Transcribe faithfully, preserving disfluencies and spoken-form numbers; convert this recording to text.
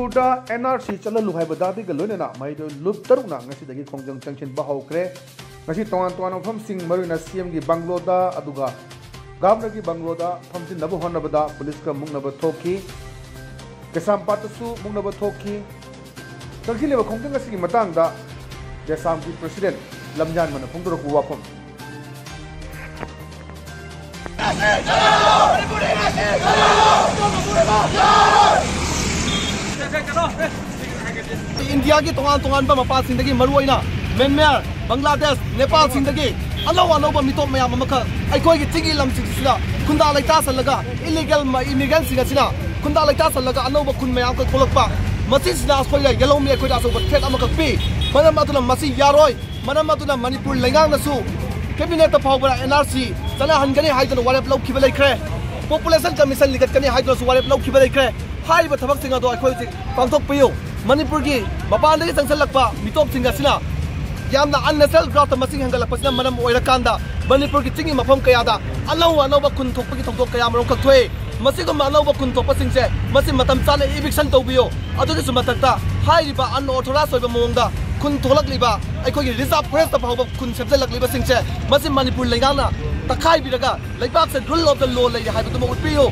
ꯃꯅꯤꯄꯨꯔꯗ and R C ꯆꯠꯍꯜꯂꯨ ꯍꯥꯏꯕ ꯗꯥꯕꯤꯒ ꯂꯣꯏꯅꯅ ꯃꯍꯩꯔꯣꯏ ꯂꯨꯞ ꯇꯔꯨꯛꯅ ꯉꯁꯤꯗꯒꯤ ꯈꯣꯡꯖꯪ ꯆꯪꯁꯤꯟꯕ ꯍꯧꯈ꯭ꯔꯦ꯫ ꯉꯁꯤ ꯇꯣꯉꯥꯟ ꯇꯣꯉꯥꯟꯕ ꯃꯐꯝꯁꯤꯡ, ꯃꯔꯨꯑꯣꯏꯅ ꯁꯤ ꯑꯦꯝꯒꯤ ꯕꯪꯒ꯭ꯂꯣꯗ, ꯑꯗꯨꯒ ꯒꯚꯔꯅꯔꯒꯤ ꯕꯪꯒ꯭ꯂꯣꯗ ꯐꯝꯖꯤꯟꯅꯕ ꯍꯣꯠꯅꯕꯗ ꯄꯨꯂꯤꯁꯀ ꯃꯨꯛꯅꯕ ꯊꯣꯛꯈꯤ꯫ ꯀꯩꯁꯥꯝꯄꯥꯠꯇꯁꯨ ꯃꯨꯛꯅꯕ ꯊꯣꯛꯈꯤ꯫ ꯆꯪꯁꯤꯜꯂꯤꯕ ꯈꯣꯡꯖꯪ ꯑꯁꯤꯒꯤ ꯃꯇꯥꯡꯗ ꯗꯦꯁꯥꯝꯒꯤ ꯄ꯭ꯔꯁꯤꯗꯦꯟ ꯂꯝꯖꯥꯟꯕꯅ ꯐꯣꯡꯗꯣꯔꯛꯄ ꯋꯥꯐꯝ꯫ ꯏꯟꯗꯤꯌꯥꯒꯤ ꯇꯣꯉꯥꯟ ꯇꯣꯉꯥꯟꯕ ꯃꯄꯥꯟꯁꯤꯡꯗꯒꯤ, ꯃꯔꯨꯑꯣꯏꯅ ꯃ꯭ꯌꯥꯟꯃꯥꯔ, ꯕꯪꯒ꯭ꯂꯥꯗꯦꯁ, ꯅꯦꯄꯥꯜꯁꯤꯡꯗꯒꯤ ꯑꯅꯧ ꯑꯅꯧꯕ ꯃꯤꯇꯣꯞ ꯃꯌꯥꯝ ꯑꯃꯈꯛ ꯑꯩꯈꯣꯏꯒꯤ ꯆꯤꯡꯒꯤ ꯂꯝꯁꯤꯡꯁꯤꯗ ꯈꯨꯟꯗꯥ ꯂꯩꯇꯥꯁꯜꯂꯒ, ꯏꯂꯤꯒꯦꯜ ꯏꯃꯤꯒ꯭ꯔꯦꯟꯁꯤꯡ ꯑꯁꯤꯅ ꯈꯨꯟꯗꯥ ꯂꯩꯇꯥꯁꯜꯂꯒ ꯑꯅꯧꯕ ꯈꯨꯟ ꯃꯌꯥꯝ ꯑꯃꯈꯛ ꯊꯣꯛꯂꯛꯄ, ꯃꯁꯤꯁꯤꯅ ꯑꯩꯈꯣꯏꯗ ꯌꯦꯜꯍꯧꯃꯤ ꯑꯩꯈꯣꯏꯗ ꯑꯆꯧꯕ ꯊ꯭ꯔꯦꯠ ꯑꯃꯈꯛ ꯄꯤ꯫ ꯃꯔꯝ ꯑꯗꯨꯅ ꯃꯁꯤ ꯌꯥꯔꯣꯏ꯫ ꯃꯔꯝ ꯑꯗꯨꯅ ꯃꯅꯤꯄꯨꯔ ꯂꯩꯉꯥꯛꯅꯁꯨ ꯀꯦꯕꯤꯅꯦꯠꯇ ꯐꯥꯎꯕ ꯑꯦꯟ ꯑꯥꯔ ꯁꯤ ꯆꯠꯅꯍꯟꯒꯅꯤ ꯍꯥꯏꯗꯨꯅ ꯋꯥꯔꯦꯞ ꯂꯧꯈꯤꯕ ꯂꯩꯈ꯭ꯔꯦ꯫ ꯄꯣꯄꯨꯂꯦꯁꯟ ꯀꯃꯤꯁꯟ ꯂꯤꯡꯈꯠꯀꯅꯤ ꯍꯥꯏꯗꯨꯅꯁꯨ ꯋꯥꯔꯦꯞ ꯂꯧꯈꯤꯕ ꯂꯩꯈ꯭ꯔꯦ꯫ ꯍꯥꯏꯔꯤꯕ ꯊꯕꯛꯁꯤꯡ ꯑꯗꯣ ꯑꯩꯈꯣꯏ ꯍꯧꯖꯤꯛ ꯄꯥꯡꯊꯣꯛꯄꯤꯌꯨ꯫ ꯃꯅꯤꯄꯨꯔꯒꯤ ꯃꯄꯥꯟꯗꯒꯤ ꯆꯪꯁꯤꯜꯂꯛꯄ ꯃꯤꯇꯣꯞꯁꯤꯡ ꯑꯁꯤꯅ ꯌꯥꯝꯅ ꯑꯟꯅꯦꯆꯔꯦꯜ ꯒ꯭ꯔꯥꯎꯠꯇ ꯃꯁꯤꯡ ꯍꯦꯟꯒꯠꯂꯛꯄꯁꯤꯅ ꯃꯔꯝ ꯑꯣꯏꯔꯀꯥꯟꯗ ꯃꯅꯤꯄꯨꯔꯒꯤ ꯆꯤꯡꯒꯤ ꯃꯐꯝ ꯀꯌꯥꯗ ꯑꯅꯧ ꯑꯅꯧꯕ ꯈꯨꯟ ꯊꯣꯛꯄꯒꯤ ꯊꯧꯗꯣꯛ ꯀꯌꯥ ꯑꯃꯔꯣꯝꯈꯛ ꯊꯣꯛꯑꯦ꯫ ꯃꯁꯤꯒꯨꯝꯕ ꯑꯅꯧꯕ ꯈꯨꯟ ꯊꯣꯛꯄꯁꯤꯡꯁꯦ ꯃꯁꯤ ꯃꯇꯝ ꯆꯥꯅ ꯏꯚꯤꯛꯁꯟ ꯇꯧꯕꯤꯌꯨ꯫ ꯑꯗꯨꯒꯤꯁꯨ ꯃꯊꯛꯇ ꯍꯥꯏꯔꯤꯕ ꯑꯟꯑꯣꯊꯣꯔꯥꯏꯖ ꯑꯣꯏꯕ ꯃꯑꯣꯡꯗ ꯈꯨꯟ ꯊꯣꯛꯂꯛꯂꯤꯕ ꯑꯩꯈꯣꯏꯒꯤ ꯔꯤꯖꯥꯔꯚ ꯐꯣꯔꯦꯁꯇ ꯐꯥꯎꯕ ꯈꯨꯟ ꯁꯦꯝꯖꯤꯜꯂꯛꯂꯤꯕꯁꯤꯡꯁꯦ ꯃꯁꯤ ꯃꯅꯤꯄꯨꯔ ꯂꯩꯉꯥꯛꯅ ꯇꯛꯈꯥꯏꯕꯤꯔꯒ ꯂꯩꯕꯥꯛꯁꯦ ꯔꯨꯜ ꯑꯣꯐ ꯗ ꯂꯣ ꯂꯩꯔꯦ ꯍꯥꯏꯕꯗꯨꯃ ꯎꯠꯄꯤꯌꯨ꯫